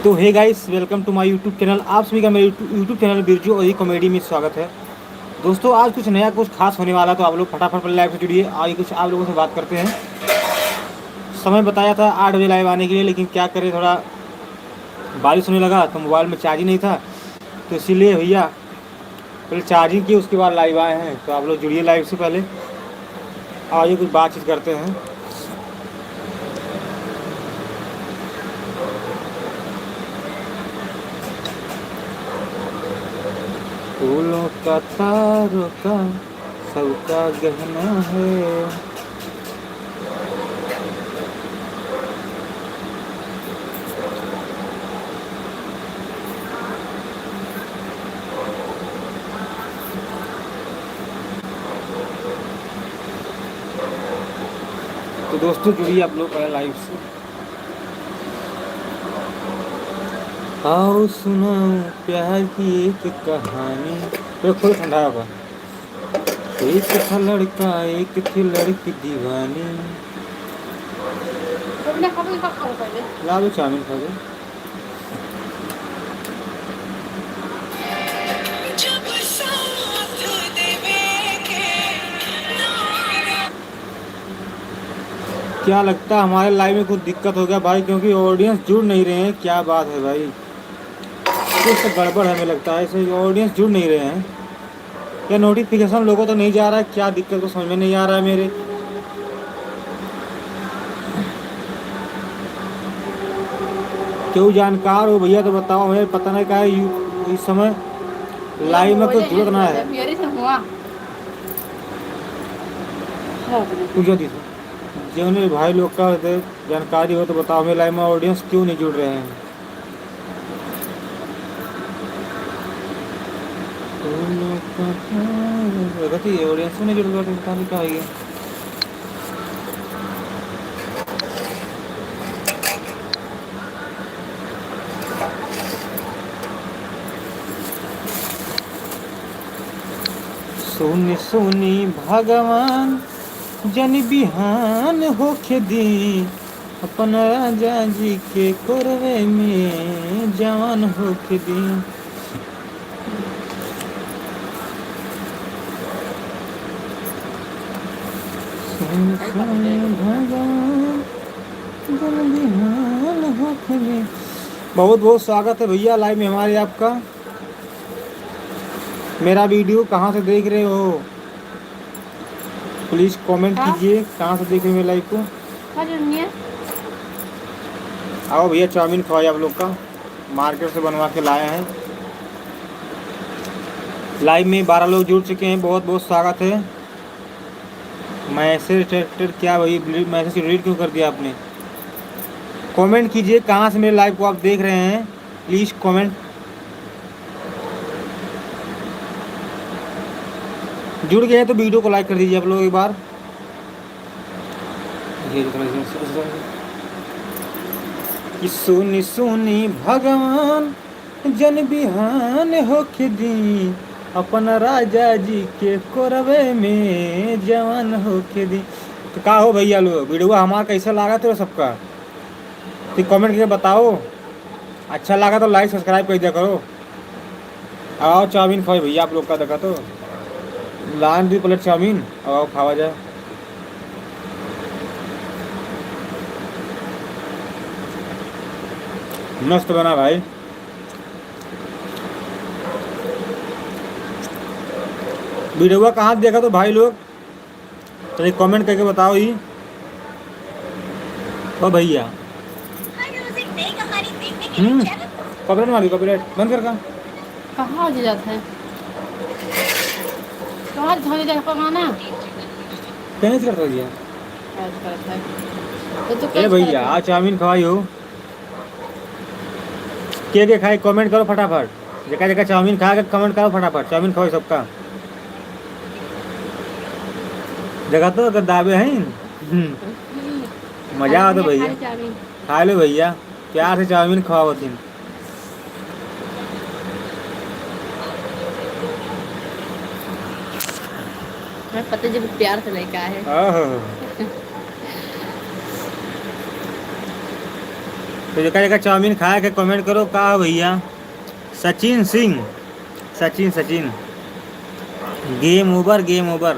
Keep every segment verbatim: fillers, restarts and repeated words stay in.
तो hey guys, welcome to my YouTube channel। आप सभी का मेरे YouTube, YouTube चैनल बिरजू और ये कॉमेडी में स्वागत है। दोस्तों, आज कुछ नया, कुछ खास होने वाला, तो आप लोग फटाफट पहले लाइव से जुड़िए और ये कुछ आप लोगों से बात करते हैं। समय बताया था आठ बजे लाइव आने के लिए, लेकिन क्या करें, थोड़ा बारिश होने लगा तो मोबाइल में चार्ज ही नहीं था, तो इसीलिए भैया पहले चार्जिंग की, उसके बाद लाइव आए हैं। तो आप लोग जुड़िए लाइव से पहले, आइए कुछ बातचीत करते हैं। फूलों का तारों का सबका गहना है। तो दोस्तों, जुड़िए आप लोग लाइव से। आओ सुनाओ प्यार की एक कहानी। ये फुल ठंडा होगा। एक था लड़का, एक थी लड़की दीवानी। तुमने कभी का खाओ पहले? ला दो, चाउमीन खा दो। क्या लगता है हमारे लाइव में कुछ दिक्कत हो गया भाई, क्योंकि ऑडियंस जुड़ नहीं रहे हैं। क्या बात है भाई, कुछ तो गड़बड़ है, हमें लगता है इसे, ऑडियंस जुड़ नहीं रहे हैं। या नोटिफिकेशन लोगों तक नहीं जा रहा है, क्या दिक्कत, कुछ समझ में नहीं आ रहा है मेरे। क्यों जानकार हो भैया तो बताओ, हमें पता नहीं का है यू-, इस समय लाइव में कुछ जुड़त ना है। मेरे से हुआ। पूछो दी जौन भाई लोग का होते जानकारी हो तो बताओ, हमें लाइव में ऑडियंस क्यों नहीं जुड़ रहे हैं? देखती है ऑडियंस नहीं जुड़ रहा, पता नहीं क्या हो गया। सुनी सुनी भगवान, जन बिहान होखे दी, अपन राजा जी के कोरवे में जवान होखे दी। सुनी सुनी भगवान, जन बिहान होखे दी। बहुत बहुत स्वागत है भैया लाइव में हमारे आपका। मेरा वीडियो कहाँ से देख रहे हो? प्लीज कमेंट हाँ। कीजिए, कहाँ से देख रहे हो मेरे लाइव को। हाँ, जन्निया। आओ भैया, चाउमीन खवाइए आप लोग का, मार्केट से बनवा के लाए हैं। लाइव में बारह लोग जुड़ चुके हैं, बहुत बहुत स्वागत है। मैसेज डिटेक्टेड क्या भाई, मैसेज डिलीट क्यों कर दिया आपने? कमेंट कीजिए, कहाँ से मेरे लाइव को आप देख रहे हैं, प्लीज कमेंट। जुड़ गए हैं तो वीडियो को लाइक कर दीजिए आप लोग एक बार। ये जो कि सुनी सुनी भगवान, जन बिहान होखे दी, अपन राजा जी के कोरवे में जवान होखे दी। तो का हो भैया लोग, वीडियो हमार कैसा लागत है सबका? तो कमेंट करके बताओ, अच्छा लगा तो लाइक सब्सक्राइब कर दिया करो। आओ चाउमीन खाओ भैया, आप लोग का देखा तो लान दी प्लेट चाउमीन, आओ खावा जाए। मस्त बना भाई। वीडियो कहाँ देखा तो भाई लोग? चलिए कमेंट करके बताओ ही। ओ भैया। हम्म, कॉपीराइट मार दी, कॉपीराइट। बंद कर का? कहाँ हो जाता है? कहाँ धोने जाए पकाना? कहीं से करता भैया। आज करता है। तो तू ए कैसे भैया, करता है? आज चाउमीन खवाई हो। के के खाई, कमेंट करो फटाफट। जेका जेका चाउमीन खा के कमेंट करो फटाफट। चाउमीन खवाई सबका। देखा तो अगर दाबे हैं। हम्म। मजा आओ तो भैया। खा लो भैया, प्यार से चाउमीन खवाओ थी। मैं पता जब प्यार से लेके आए। ओहो। तो जेका जेका चाउमीन खाए के comment करो, का हो भइया? सचिन सिंह, सचिन, Sachin, game over, game over।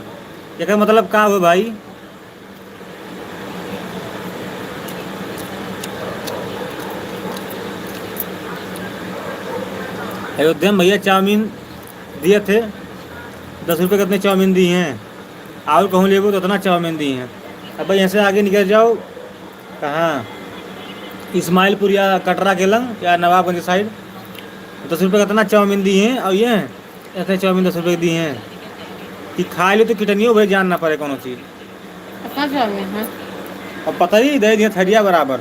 एकर मतलब का हो भाई? अयोध्या में भइया चाउमीन दिए थे, दस रुपये के इतने चाउमीन दी हैं, और कहूँ लेबो तो इतना चाउमीन दी हैं। अब भाई यहाँ से आगे निकल जाओ, कहाँ, इस्माइलपुर या कटरा के लंग या नवाबगंज के side, दस रुपये का इतना चाउमीन दी हैं, और ये इतने चाउमीन दस रुपये की दी हैं कि खा ले तो किटनियो भाई जान ना पड़े कोनो चीज़। कितना चाउमीन है? अब पता ही दे दिए थरिया बराबर।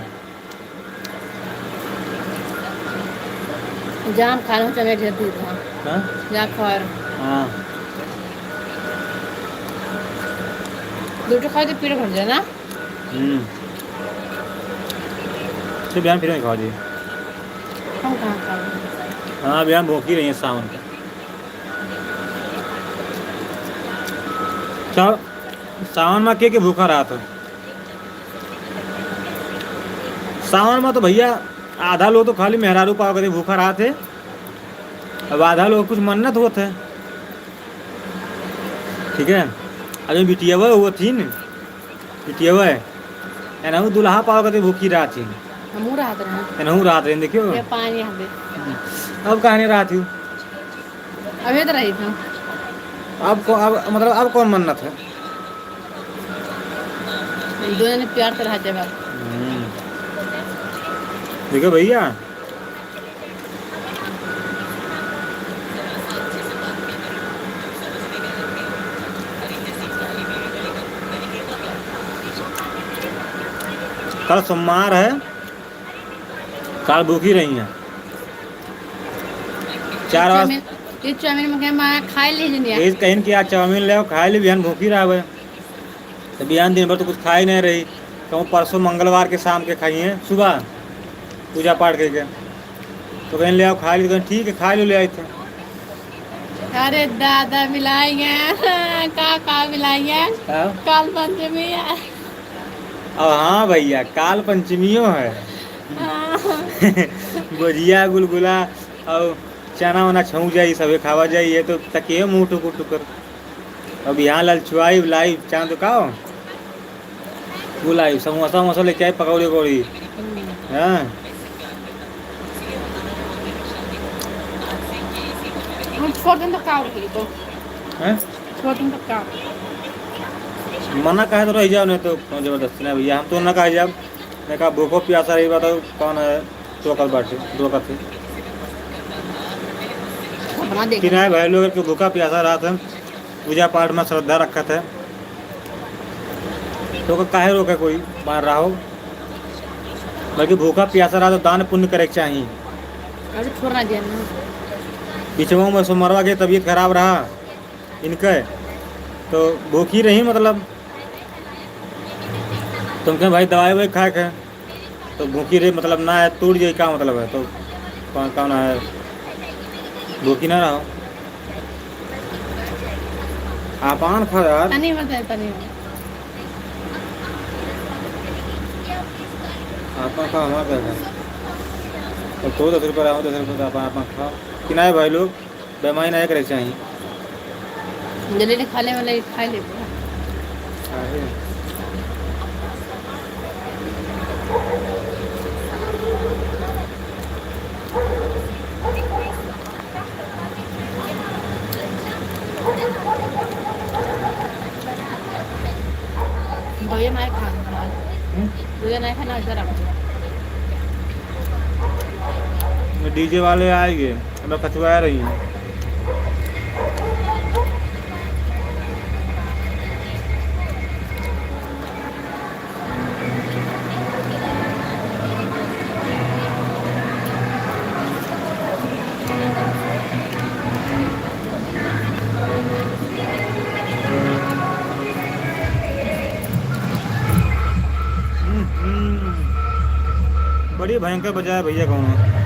जाम खा लो, चने ढेर दी था। हाँ? जाम खा। हाँ। दो ठो खाए तो पेट भर जाए ना। हम्म। तो बिहान फिर में खा जी। हम कहाँ खाए? हाँ, बिहान भूखी रही है सावन का। सा-, सावन में के के भूखा रहत है? सावन में तो भइया आधा लोग तो खाली मेहरारू पाव के भूखा रहत है, अब आधा लोग कुछ मन्नत होत है, ठीक है। अरे बिटियावा वो थी न, बिटियावा है, एनहू दुल्हा पाव के भूखी रहत है। हमहू रहत रहे। एनहू रहत रहे, देखियो। ये पानी यहाँ पे। अब कहाँ नहीं रहत हूँ? अबे तो रही था। अब को-, अब, मतलब, अब कौन मन्नत है? दोनों ने प्यार से रहा जवाब। हम्म। देखो भइया, कल सोमवार है, काल भूखी रही हैं। चार बार चाउमीन, ये चाउमीन में कहे, "माँ, खाए ले जनिया।" ये कहिन कि आज चाउमीन ले आओ, खाए ले, बिहान भूखी रहबे। तो बिहान दिन भर तो कुछ खाई नहीं रही, कहूँ परसों मंगलवार के शाम के खाई हैं, सुबह पूजा पाठ करके। तो कहिन, "ले आओ, खाए ले।" तो कहिन, "ठीक है, खाए लो, ले आए थे।" अरे दादा, मिलाएंगे। का, का मिलाएंगे? हाँ? काल पंचमी है। अब हाँ भइया, काल पंचमियो है। हाँ। गोजिया, गुलगुला और चना वना छौंक जाई, सबे खावा जाई, ये तो तकिए मुँह टुकुर टुकुर। अब यहाँ ललचुआई लाई चांद का हो? वो लाई समोसा वमोसा लेके आई, पकौड़ी वकौड़ी। हम्म। हाँ। हम छोड़ दें तो का होगी तो? हैं? छोड़ दें तो का? मना कहे तो रह जाओ, नहीं तो कौनो जबरदस्ती ना भइया, हम तो ना कहे जाब। नहीं कहा भूखो प्यासा रही बात, कौन है? टोकल बाटे, रोकत है। अपना देख। कि नहीं भाई लोग के भूखा प्यासा रहत है, पूजा पाठ में श्रद्धा रखत है, तो ओकर काहे रोके कोई मार रहा हो? बल्कि भूखा प्यासा रहा तो दान पुण्य करे के चाही। अरे छोड़ ना दिया ना। पिछवा में सोमवारवा के तबीयत खराब रहा इनके, तो भूखी रही, मतलब, तुमके भाई दवाई ववाई खाए के, तो भूखी रही, मतलब, ना है, टूट जाई, का मतलब है? तो कौन, कौन है, भूखी ना रहो। आपन खा यार। तनी मत है, तनी मत। आपन खा, हमार क्या है? तो दो दस रुपये रहो, दस रुपये तो आपन, आपन खाओ। कि नहीं भाई लोग, बेमारी नहीं करे के चाही। जल्दी खा ले वाला, खा ले। काहे? भैया नहीं खाना। हम्म? भैया नहीं खाना, इधर आओ। ये डीजे वाले आएंगे, हमें खचवा रही हैं। हम्म, हम्म। बड़ी भयंकर बजाए भैया, कौन है?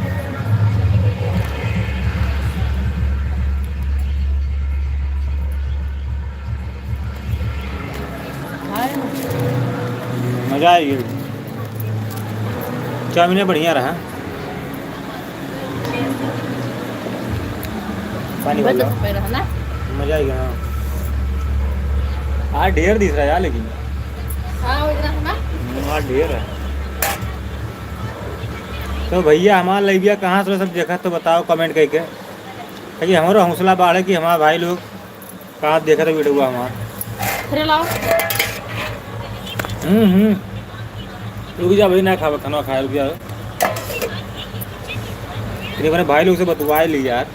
मजा आई गई। चाउमीन बढ़िया रहा। पानी भर लो। मजा आ गया। हाँ, आज ढेर दिख रहा है यार, लेकिन। हाँ, आज ढेर है। तो भैया, हमार लइबिया कहाँ से सब देखा तो बताओ comment करके, ताकि हमारो हौसला बढ़े कि हमार भाई लोग कहाँ देखा था वीडियो हमार। फिर लाओ। हम्म, हम्म। रुक जा भाई, ना खावा, खाना खाए, रुक जा। तेरे अपने भाई लोग से बतवाए ली यार।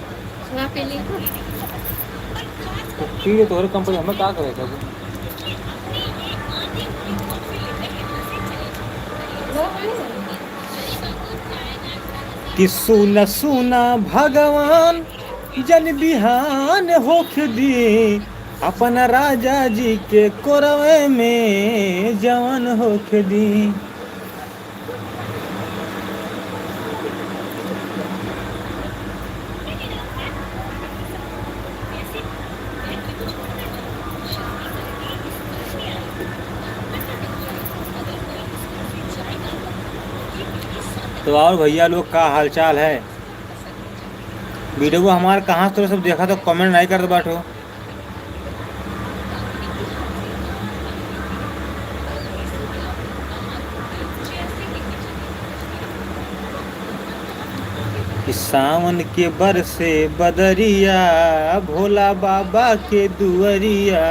खा पी ली। तो ठीक है, तोहरे कंपनी हमें का करे था? कि सुना सुना भगवान, जन बिहान होख दी, अपना राजा जी के कोरवे में जवान होख दी। तो और भैया लोग, का हालचाल है? वीडियो हमार कहाँ से तोरे सब देखा तो comment नहीं करत बाटो। कि सावन के बरसे बदरिया, भोला बाबा के दुअरिया।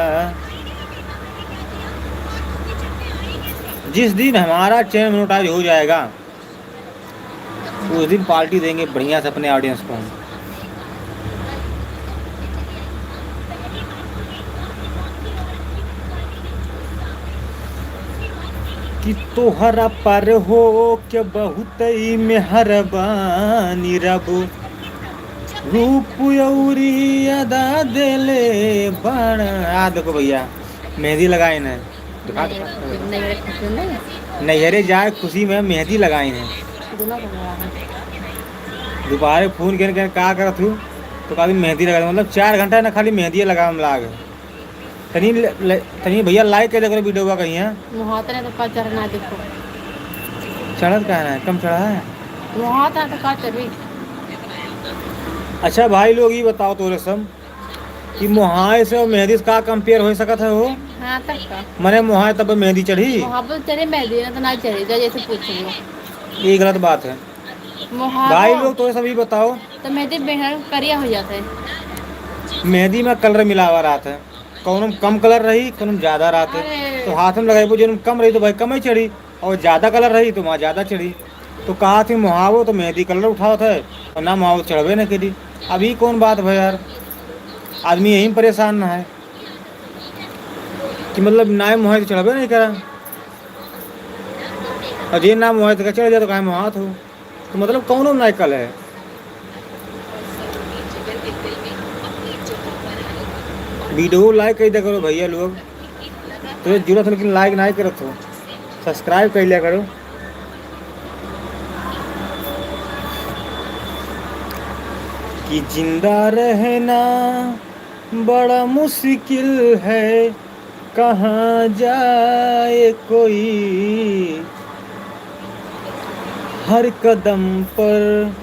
जिस दिन हमारा चैनल मोनेटाइज हो जाएगा, उस दिन पार्टी देंगे बढ़िया से अपने audience को हम। कि तोहरा पर हो के बहुत ही मेहरबानी रब, रूप अउरी अदा देले बड़। आ देखो भैया, मेहंदी लगाइन है। दिखा, दिखा। नैहरे खुशी में। नैहरे जाए खुशी में मेहंदी लगाइन है। दोनों को लगा है। दोपहरे फोन के, के का करत हूँ, तो कभी मेहंदी लगा, मतलब चार घंटा ना खाली मेहंदी लगावे में लाग। तनी ले, ले, तनी भैया like कर दे करो वीडियो का कहीं है। मुहातने तो का चढ़ना देखो। चढ़त का है, कम चढ़ा है। मुहातने तो का चढ़ी। अच्छा भाई लोग, ये बताओ तोरे सब कि मोहाए से और मेहंदी से का compare हो सकत है हो? हाँ, तब का? मने मोहाए तब मेहंदी चढ़ी? मोहाबो चढ़े मेहंदी ना तो ना चढ़े, जो जैसे पूछ लो। ये गलत बात है। मोहाबो भाई लोग, तो सब ही बताओ। तो मेहंदी बेहद करिया हो जाता है। मेहंदी में colour मिलावा रहत है, कौनो में कम colour रही, कौनो में ज्यादा रहत है। अरे। तो हाथ में लगाइबो, जो में कम रही तो भाई कम ही चढ़ी, और ज्यादा colour रही तो वहाँ ज्यादा चढ़ी। तो कहा थी मोहावो तो मेहंदी colour उठावत है, और ना मोहावो तो चढ़बे न करी। अब ई कौन बात भई यार, आदमी यही परेशान न है कि मतलब नाय मोहाय तो चढ़बे नहीं करा, और जे ना मोहाय तो चढ़ जाए तो काहे मोहात हो, तो मतलब कौनो नाय कल है। वीडियो like कर दिया करो भैया लोग। तो जुड़त हो लेकिन like नाहीं करत हो, subscribe कर लिया करो। कि जिंदा रहना बड़ा मुश्किल है, कहाँ जाए कोई, हर कदम पर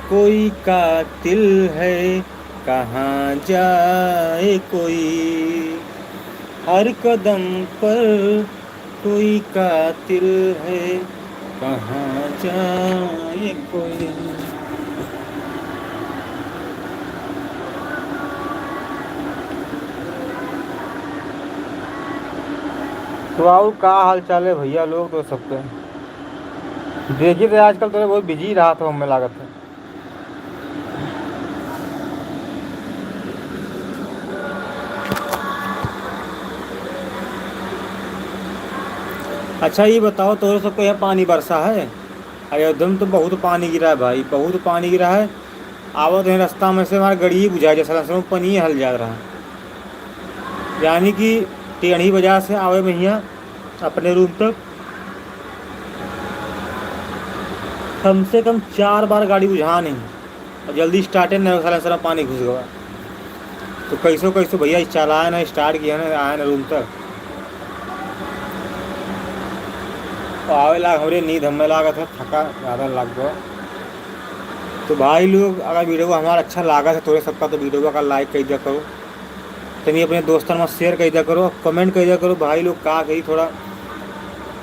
कोई कातिल है, कहाँ जाए कोई, हर कदम पर कोई कातिल है, कहाँ जाए कोई। तो और का हाल चाल है भैया लोग, तो सबके देखी तो आजकल तो बहुत busy रहा था, हमें लागत है। अच्छा, ये बताओ, तोरे सबके यहाँ पानी बरसा है? अयोध्या में तो बहुत पानी गिरा है भाई, बहुत पानी गिरा है। आवत है रास्ता में से हमारा गड़ी बुझा, जैसा रास्ता में पानी हल जा रहा है। यानी कि टेढ़ी बाजार से आवे में हियाँ अपने रूम तक कम से कम चार बार गाड़ी बुझा नहीं, और जल्दी स्टार्टे नहीं, साला साला पानी घुस गवा। तो कैसो कैसो भैया चलाए ना, स्टार्ट किया ना, आए ना रूम तक। आवे लाग हमरे नींद हमें लागत है, थका ज़्यादा लाग गो। तो भाई लोग, अगर video हमारा अच्छा लागत है तोरे सबका, तो video का like कर दिया करो, तनी अपने दोस्तन में share कर दिया करो, comment कर दिया करो। भाई लोग का कही, थोड़ा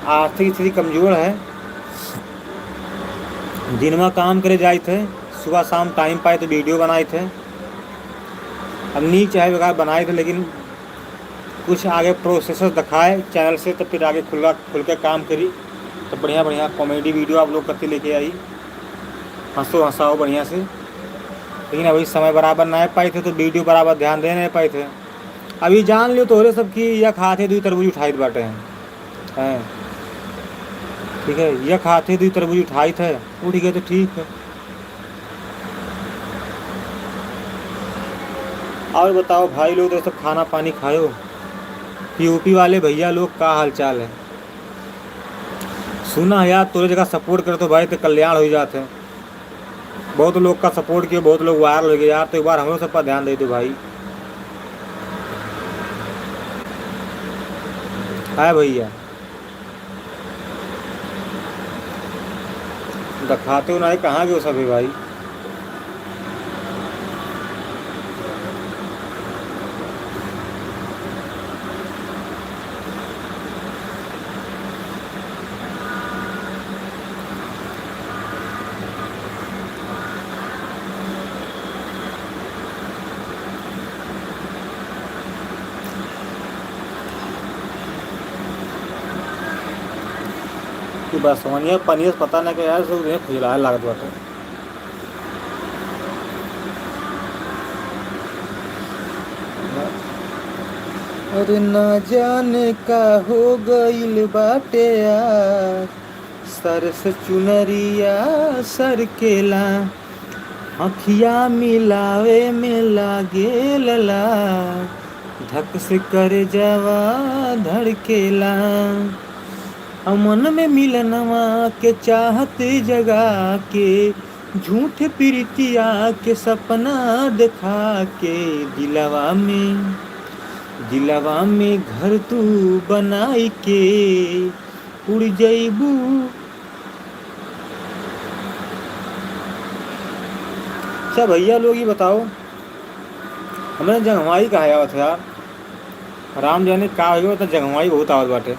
आर्थिक स्थिति कमजोर है, दिन में काम करे जाइत है, सुबह शाम time पाए तो video बनाइत है। अब नीक चाहे बेकार बनाइत है, लेकिन कुछ आगे process दिखाए channel से, तो फिर आगे खुला, खुल के काम करी, तो बढ़िया बढ़िया comedy video आप लोग करते लेके आई, हंसो हंसाओ बढ़िया से। लेकिन अभी समय बराबर ना पाइत है, तो video बराबर ध्यान दे नहीं पाइत है। अभी जान लियो तोहरे सब की यह खाते दुई तरबूज उठाइत बाटे हैं, हैं? ठीक है, यह खाते दुई तरबूज उठाइत है, उठ गए तो ठीक है। और बताओ भाई लोग, तो सब खाना पानी खायो? यूपी वाले भैया लोग का हाल चाल है? सुना है यार, तोरे जगह support करे तो भाई तो कल्याण हो जात है। बहुत लोग का support कियो, बहुत लोग viral हो गए यार, तो एक बार हमरो सब पर ध्यान दे दो भाई। है भैया, दिखाते हो ना, कहाँ गए सभी भाई? कि बसवनिया पनिया से पता ना क्या यार, सब खुजलाए लागत बाटे। अरे ना जाने का हो गइल बाटे यार, सर से चुनरिया सरकेला, अखिया मिलावे में लागे लला, धक से करे जवा धड़केला। आ मन में मिलनवा के चाहत जगा के, झूठ प्रीतिया के सपना देखा के, दिलवा में, दिलवा में घर तू बनाई के उड़ जइबू। अच्छा भैया लोग, ये बताओ, हमरे जंघवाई कहा आवत है यार? राम जाने का हो गया, तो जंघवाई बहुत आवत बाटे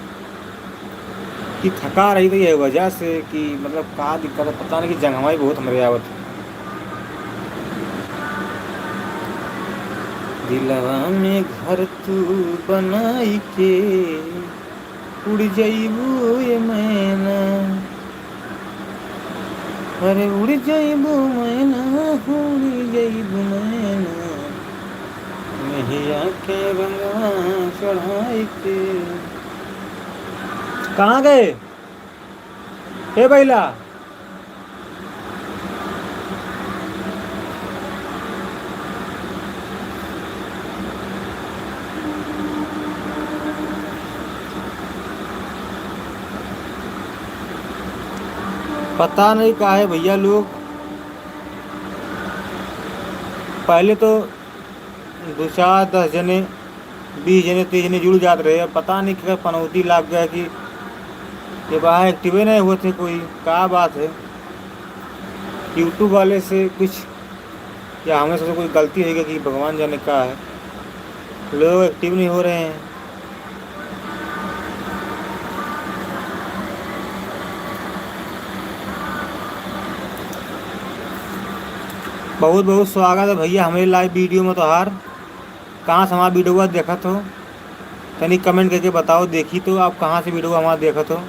कि थका रही तो ये वजह से कि मतलब का दिक्कत है, पता नहीं कि जंघवाई बहुत हमरे आवत है। दिलवा में घर तू बनाई के उड़ जइबू ये मैना, अरे उड़ जइबू मैना, उड़ जइबू मैना, मेहिया के रंगवा चढ़ाई के। कहाँ गए? ए बैला, पता नहीं काहे भैया लोग, पहले तो दो चार, दस जने, बीस जने, तीस जने जुड़ जात रहे। अब पता नहीं क्या पनौती लाग गया कि ये वहाँ active नहीं होते कोई, का बात है? YouTube वाले से कुछ या हमें से कोई गलती हो गई कि भगवान जाने का है, लोग active नहीं हो रहे हैं। बहुत बहुत स्वागत है भैया हमारे live video में तोहार। कहाँ से हमारा video देखत हो, तनी comment करके बताओ। देखी तो आप कहाँ से video हमारा देखत हो।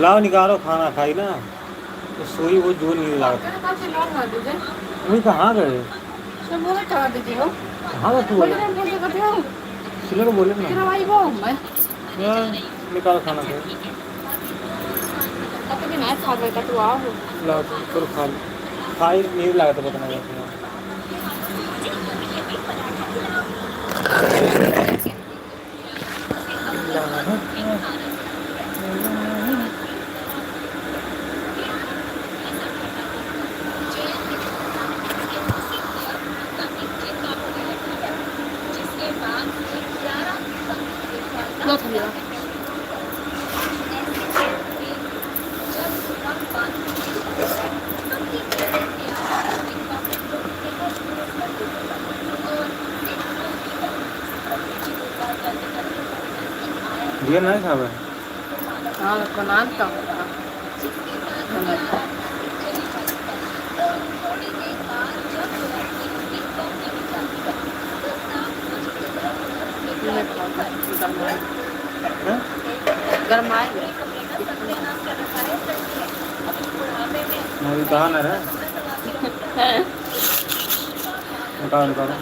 लाओ निकालो, खाना खाई ना, तो सोई वो जो नींद लागत। कहाँ से लोग आ दीजिए? वही कहाँ गए? सब बोले कहाँ दीजिए हो? कहाँ गए तू? बोले, बोले, बोले, बोले। सिलर बोले ना। तेरा भाई वो मैं। हाँ, निकाल खाना खाई। अब तो ना खा गए, तो आओ। लाओ, तू खा ले। खाई, नींद लागत, पता नहीं। ये नहीं खावे। हाँ, बनान का। गरमाए। गरमाए। अभी कहाँ ना रहे? निकालो, निकालो।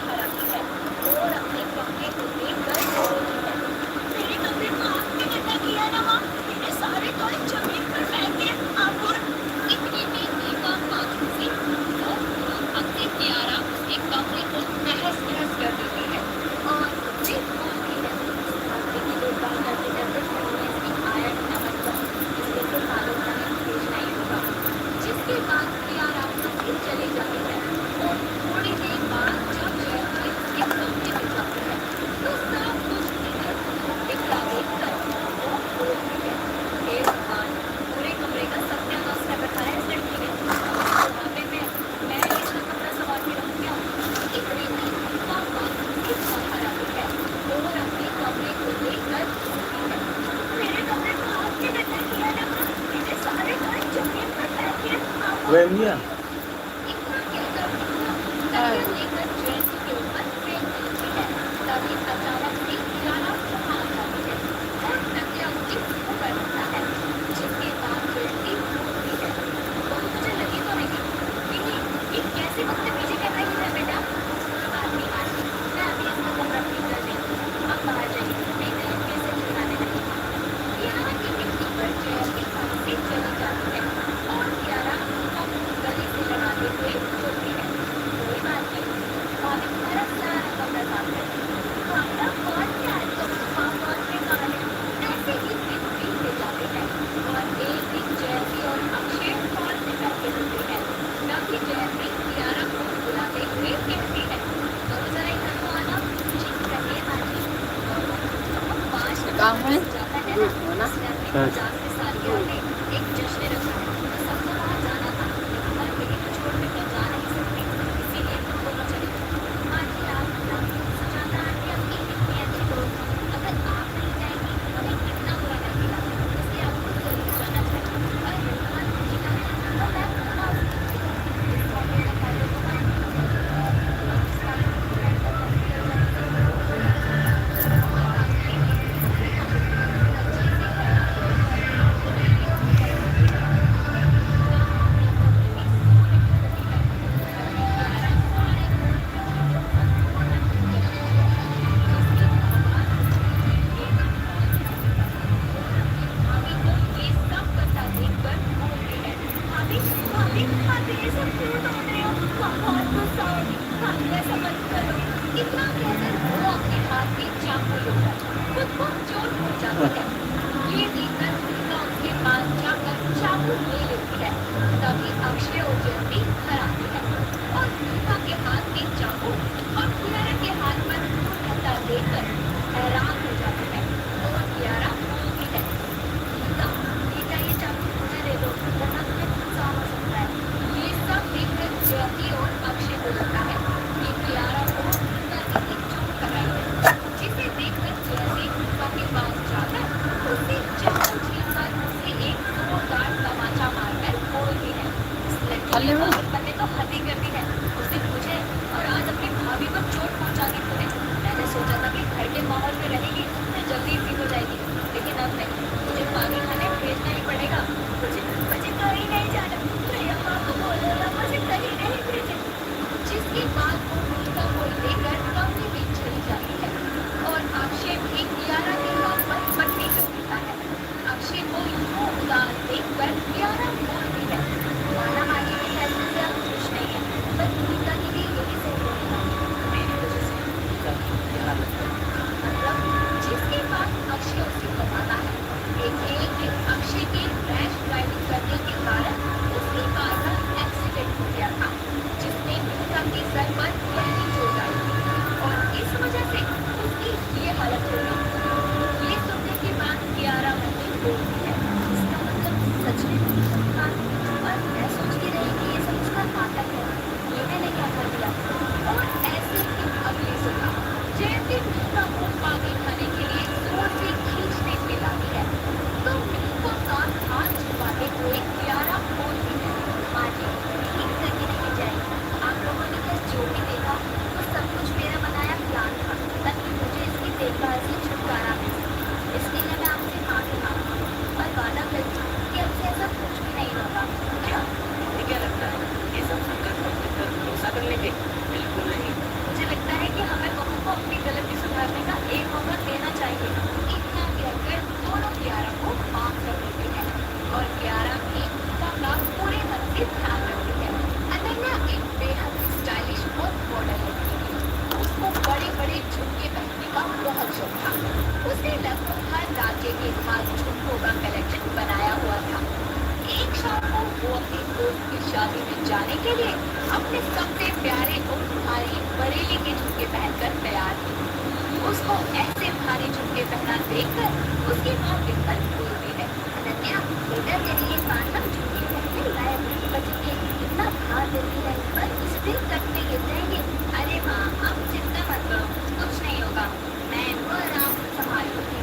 वो अपने दोस्त की शादी में जाने के लिए अपने सबसे प्यारे और भारी बरेली के झुमके पहनकर तैयार हुई। उसको ऐसे भारी झुमके पहना देखकर उसकी माँ बिल्कुल बोलती है, "अनन्या, बेटा, तेरे लिए पाँच हम झुमके पहनने लाए हैं। बच्चे इतना भार देती है, पर इस दिन कट में गिर जाएंगे।" "अरे माँ, आप चिंता मत करो, कुछ नहीं होगा।" मैं वो आराम से संभाल लूंगी।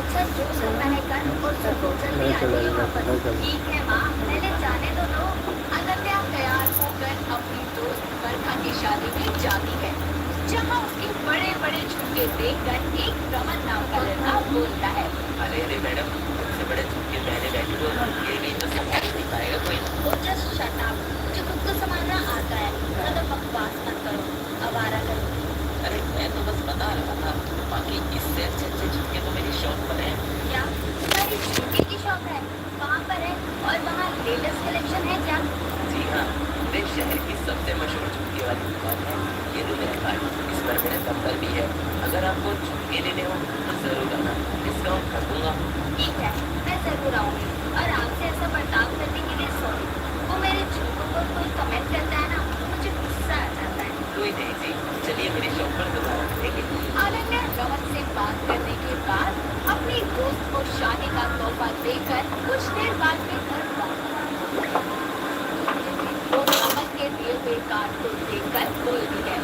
अच्छा, जो करना है कर, और सुनो, जल्दी आ जाइए वापस। ठीक है माँ, पहले जाने तो दो। अनन्या तैयार होकर अपनी दोस्त बरखा की शादी में जाती है, जहाँ उसके बड़े-बड़े झुमके देखकर एक रमन नाम का लड़का बोलता है, "अरे, अरे मैडम, इतने बड़े झुमके पहने बैठी हो, ये नहीं तो संभाल नहीं पाएगा कोई।" Oh, just shut up, मुझे खुद को संभालना आता है, ज्यादा बकवास मत करो। आवारा लड़की। अरे, मैं तो बस बता रहा था, बाकी इससे अच्छे अच्छे झुमके तो मेरी शॉप पर हैं। क्या? तुम्हारी झुमके की शॉप है? कहाँ पर है? और वहाँ लेटेस्ट कलेक्शन है क्या? जी हाँ, पूरे शहर की सबसे मशहूर झुमके वाली दुकान है। ये लो मेरा कार्ड, इस पर मेरा नंबर भी है। अगर आपको झुमके लेने हो तो जरूर आना, डिस्काउंट कर दूंगा। ठीक है, मैं जरूर आऊंगी। और आपसे ऐसा बर्ताव करने के लिए सॉरी। वो मेरे झुमकों पर कोई कमेंट करता है ना, तो मुझे गुस्सा आ जाता है। कोई नहीं जी, चलिए मेरी शॉप पर दोबारा मिलेंगे। अनन्या रमन से बात करने के बाद अपनी दोस्त को शादी का तोहफा देकर कुछ देर बाद में घर वापस आ गई। वो रमन के दिए हुए कार्ड को देखकर बोलती है,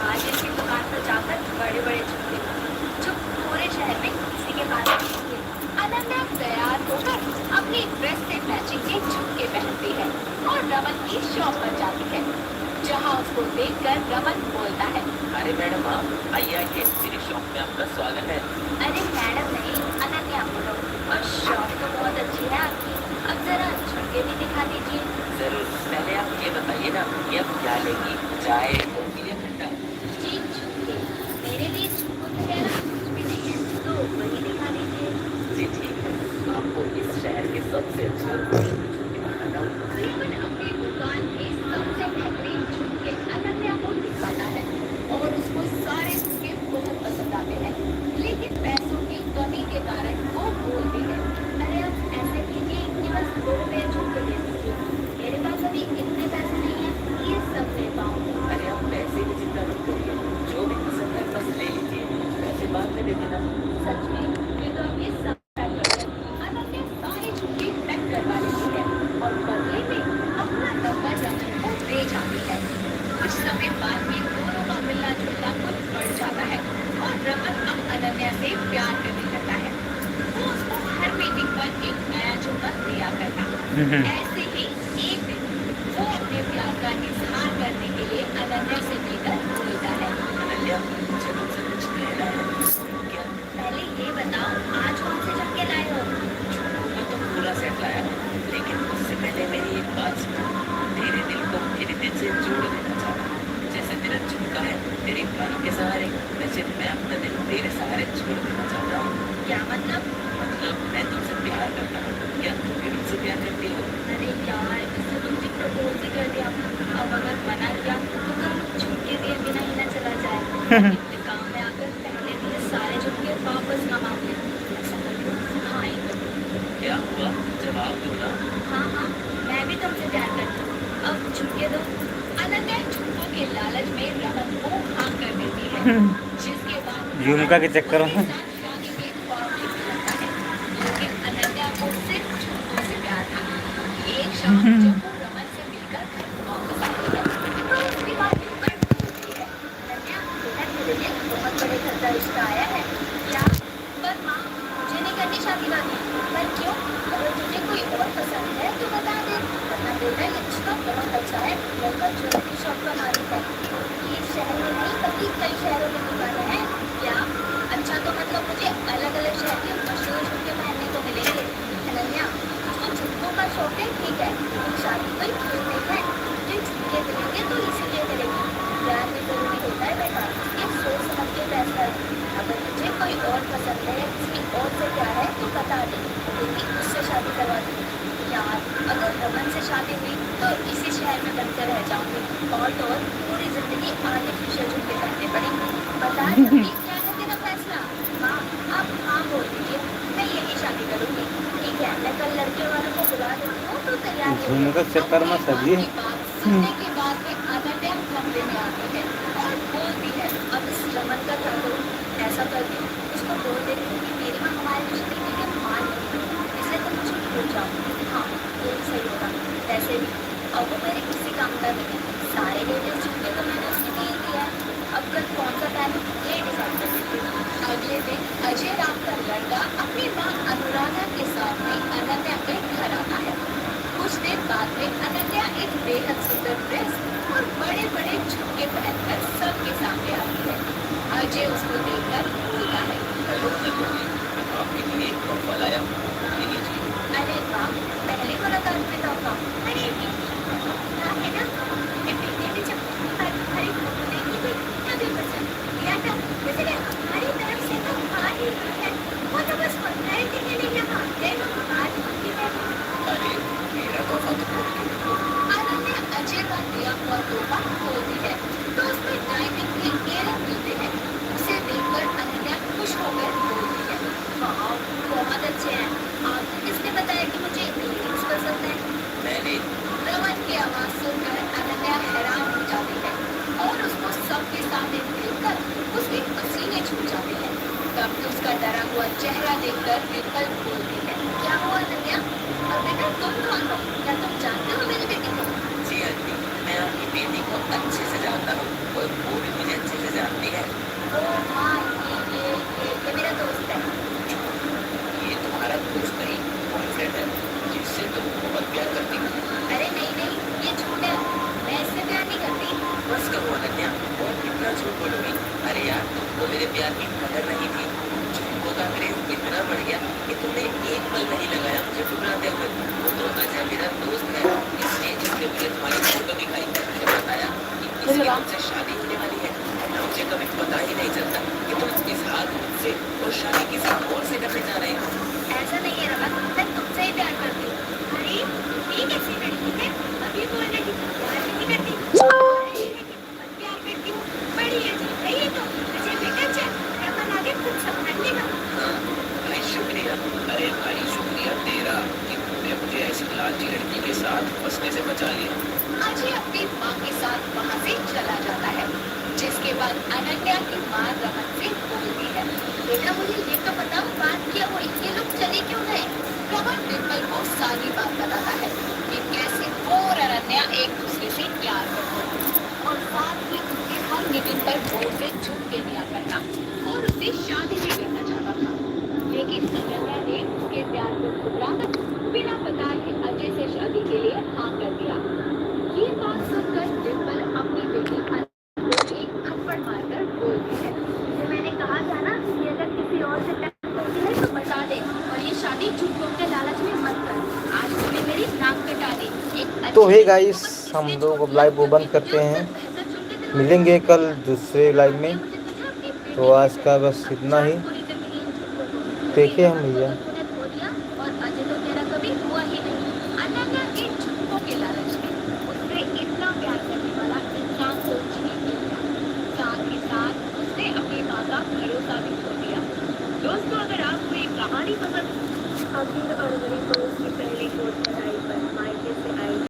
"आज इसकी दुकान पर जाकर बड़े-बड़े झुमके लूंगी, जो पूरे शहर में किसी के पास नहीं है।" अनन्या तैयार होकर अपनी ड्रेस से मैचिंग के झुमके पहनती है और रमन की शॉप पर जाती है, जहां उसको देखकर रमन बोलता है, "अरे मैडम, आप आइए, आइए, मेरी शॉप में आपका स्वागत है।" अरे मैडम नहीं, अनन्या बोलो। और शॉप तो बहुत अच्छी है आपकी। अब जरा झुमके भी दिखा दीजिए। जरूर, पहले आप ये बताइए ना कि आप क्या लेंगी, चाय, कॉफी या ठंडा? जी, झुमके। मेरे लिए झुमकों के अलावा कुछ भी नहीं है, तो वही दिखा दीजिए। जी, ठीक है। आपको इस शहर के सबसे अच्छे और मशहूर झुमके दिखाता हूँ। रमन अपनी दुकान के सबसे बेहतरीन झुमके अनन्या को दिखाता है और उसको सारे झुमके बहुत पसंद आते हैं, लेकिन पैसों की कमी के कारण वो बोलती है, "अरे, आप ऐसे कीजिए कि बस दो पेयर झुमके दे दीजिए। मेरे पास अभी इतने पैसे नहीं हैं कि ये सब दे पाऊँ।" अरे, आप पैसे की चिंता मत करिए, जो भी पसंद है, बस ले लीजिए, पैसे बाद में दे देना। सच में, ये तो आपके अनन्या सारे झुमके पैक करवा लेती है और बदले में अपना नंबर रमन को दे जाती है। कुछ समय बाद में दोनों का मिलना जुलना कुछ बढ़ जाता है और रमन अब अनन्या से प्यार करने लगता है। वो उसको हर मीटिंग पर एक नया झुमका दिया करता। हम्म। ऐसे ही एक दिन वो अपने प्यार का इजहार करने के लिए अनन्या से मिलकर बोलता है, "अनन्या, मुझे तुमसे कुछ कहना है।" क्या? पहले ये बताओ, आज कौन से झुमके लाए हो? झुमकों का तो पूरा सेट लाया हूँ, लेकिन उससे पहले मेरी एक बात सुनो। तेरे दिल को मेरे दिल से जोड़ देना चाहता हूँ। जैसे तेरा झुमका है तेरे कानों के सहारे, वैसे मैं अपना दिल तेरे सहारे छोड़ देना चाहता हूँ। क्या मतलब? मतलब, मैं तुमसे प्यार करता हूँ। क्या तुम भी मुझसे प्यार करती हो? अरे यार, इससे तुमने प्रपोज ही कर दिया। अब अगर मना किया तो कल झुमके दिए बिना ही ना चला जाए। काम में आकर पहले दिए सारे झुमके वापस ना मांगे। ऐसा कर लो, हाँ ही कर लो। क्या हुआ? जवाब दो ना। हाँ, हाँ, मैं भी तुमसे प्यार करती हूँ। अब झुमके दो। अनन्या झुमकों के लालच में रमन को हाँ कर देती है, हम्म। जिसके बाद झुमका के चक्कर में। उसके साथ शादी के ख्वाब देखने लगता है। लेकिन अनन्या को सिर्फ झुमकों से प्यार था। एक शाम हम्म। जब वो रमन से मिलकर घर वापस आती है, तो उसकी माँ बिल्कुल भूल गई है। अनन्या, बेटा, तेरे लिए बहुत बड़े घर का रिश्ता आया है। क्या? पर माँ, मुझे नहीं करनी शादी वादी। पर क्यों? अगर तुझे कोई और पसंद है तो बता दे, वरना बेटा, ये रिश्ता बहुत अच्छा है, लड़का ज्वेलरी शॉप का मालिक है। ये शहर में नहीं, बल्कि कई शहरों में दुकानें हैं। क्या? अच्छा, तो मतलब मुझे अलग-अलग शहर के मशहूर झुमके पहनने को मिलेंगे? अनन्या, तुझको झुमकों का शौक है, ठीक है, लेकिन शादी कोई खेल नहीं है। तुझे झुमके मिलेंगे तो इसीलिए मिलेंगे। प्यार भी जरूरी होता है बेटा, ये सोच समझ के फैसला ले। अगर तुझे कोई और पसंद है या किसी और से प्यार है तो बता दे, तेरी उससे शादी करवा दूंगी। यार, अगर रमन से शादी हुई तो इसी शहर में बन कर रह जाऊंगी, और तो और पूरी जिंदगी आर्टिफिशियल झुमके पहनने पड़ेंगे। बता जल्दी, क्या है तेरा फैसला? माँ, आप हाँ बोल दीजिए, मैं यही शादी करूंगी। ठीक है, मैं कल लड़के वालों को बुला लेती हूँ, तू तैयार हो इनके चक्कर में सजी है। सुनने के बाद में अनन्या कमरे में आती है और बोलती है, "अब इस रमन का क्या करूं? ऐसा करती हूँ, उसको बोल देती हूँ कि मेरे में हमारे रिश्ते के लिए मान नहीं है, इसलिए तुम मुझे भूल जाओ।" हाँ, ये भी सही होगा। वैसे भी अब वो मेरे किसी काम का नहीं है। सारे लेटेस्ट झुमके तो मैंने उसको दे ही दिया है। अब कल कौन सा पहनूं, ये डिसाइड कर लेती हूँ। अगले दिन अजय राम का लड़का अपनी माँ अनुराधा के साथ में अनन्या के घर आता है। कुछ देर बाद में अनन्या एक बेहद सुंदर ड्रेस और बड़े-बड़े झुमके पहनकर सबके सामने आती है। अजय उसको देखकर बोलता है, "हेलो, हेलो, आपके लिए एक तोहफा लाया हूँ, ये लीजिए।" अरे वाह, पहली मुलाकात में तोहफा। अरे, क्या है ना, ये पीछे भी चप्पल की बात, अरे, फोटो देखी थी, तभी पसंद। दिया था, इसलिए हमारी तरफ से तो आ ही रही है। वो तो बस पंद्रह दिन के लिए यहाँ आते हैं, हम आज उनकी तरफ। अरे, मेरा तोहफा तो खोल के देखो। अनन्या अजय का दिया हुआ तोहफा खोलती है, तो उसमें डायमंड के ईयररिंग मिलते हैं। उसे देखकर अनन्या खुश होकर बोलती है, "वाह, बहुत अच्छे हैं। आपको किसने बताया कि मुझे ईयररिंग्स पसंद है?" मैंने। रमन की आवाज सुनकर अनन्या हैरान हो जाती है और उसको सबके सामने देखकर उसके पसीने छूट जाते हैं। तब उसका डरा हुआ चेहरा देखकर डिम्पल बोलती है, "क्या हुआ अनन्या? और बेटा, तुम कौन हो? क्या तुम जानते हो मेरी बेटी को?" "जी आंटी, मैं आपकी बेटी को अच्छे से जानता हूँ और वो भी मुझे अच्छे से जानती है।" "ओह हाँ, ये, ये, ये, ये मेरा दोस्त है।" "ये तुम्हारा दोस्त नहीं, बॉयफ्रेंड है, जिससे तुम बहुत प्यार करती हो।" "अरे नहीं, नहीं, ये झूठ है, मैं इससे प्यार नहीं करती।" "बस करो अनन्या, और कितना झूठ बोलोगी? अरे यार, तुमको मेरे प्यार की कदर नहीं थी, झूठों का क्रेज इतना बढ़ गया कि तुमने एक पल नहीं लगाया मुझे ठुकराते हुए। वो तो अजय मेरा दोस्त है, इसलिए इसने मुझे तुम्हारी फोटो दिखाई, मुझे बताया कि इसकी तुमसे शादी होने वाली है। मुझे कभी पता ही नहीं चलता कि तुम इस हाल में मुझसे और शादी किसी और से करने जा रहे हो।" "ऐसा नहीं है रमन, मैं तुमसे ही प्यार करती हूँ।" "अरे, ये कैसी लड़की है, अभी बोल रही थी प्यार नहीं करती, बोल रही है कि बहुत प्यार करती हूँ।" "बड़ी अजीब है ये तो, तुझे बेटा चल, रमन आगे खुद संभाल लेगा।" "हाँ, भाई शुक्रिया, अरे भाई शुक्रिया तेरा कि तूने मुझे ऐसी लालची लड़की के साथ फंसने से बचा लिया।" अजय अपनी माँ के साथ वहाँ से चला जाता है, जिसके बाद अनन्या की माँ रमन से बोलती है, "बेटा, मुझे ये तो बताओ, बात क्या हुई? ये लोग चले क्यों गए?" रमन डिम्पल को सारी बात बताता है कि कैसे वो और अनन्या एक दूसरे से प्यार करते हैं और साथ ही उसके हर नितिन पर जोर से झुमके दिया करना और उससे शादी भी करना चाहता था, लेकिन अनन्या ने उसके प्यार को ठुकरा कर बिना बताए अजय से शादी के लिए हाँ कर दिया। ये बात सुनकर डिम्पल अपनी बेटी अनन्या को एक थप्पड़ मारकर बोलती है, "तुझे मैंने कहा था ना कि अगर किसी और से प्यार करती है तो बता दे, और ये शादी झूठों के लालच में मत कर। आज तूने मेरी नाक कटा दी।" एक तो हे अच्छी गाइस, हम लोग अब लाइव को बंद करते हैं। मिलेंगे कल दूसरे लाइव में। तो आज का बस इतना ही। देखे हम भैया।